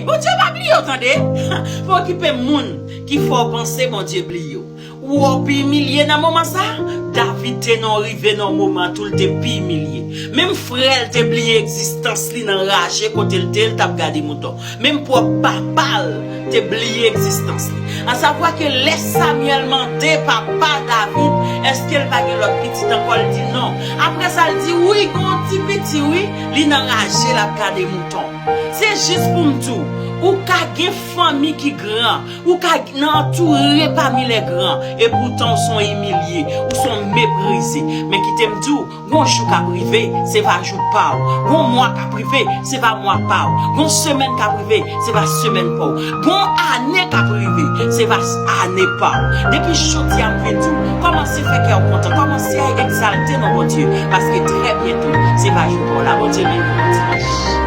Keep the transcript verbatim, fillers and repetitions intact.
Bondye pa bliye w, tande. Pa okipe moun ki fè w panse Bondye bliye w. Ou wè w pi imilye nan moman sa? David te nan rive nan moman tou l te pi imilye. Menm frè l te bliye egzistans li nan raje kote l te, l t ap gade mouton. Menm pwòp papa l te bliye egzistans li. Asavwa ke lè Samyèl mande papa David, èske l pa gen lòt pitit ankò, l di non. Apre sa, l di, wi, gen yon ti piti, wi, li nan raje, l ap gade mouton. Se jis pou m di w, ou ka gen fanmi ki gran, ou ka nan antoure pami lè gran, e poutan ou se yon imilye, ou se yon meprize. Men kite m di w, gon jou k ap rive, se va jou pa w. Gon mwa k ap rive, se va mwa pa w. Gon semèn k ap rive, se va semèn pa w. Gon ane k ap rive, se va ane pa w. Depi jodi a, m vin di w, kòmanse fè kè w kontan, kòmanse egzalte non Bondye, paske trè byento, se va jou pa w la. Bondye beni w, bon dimanch.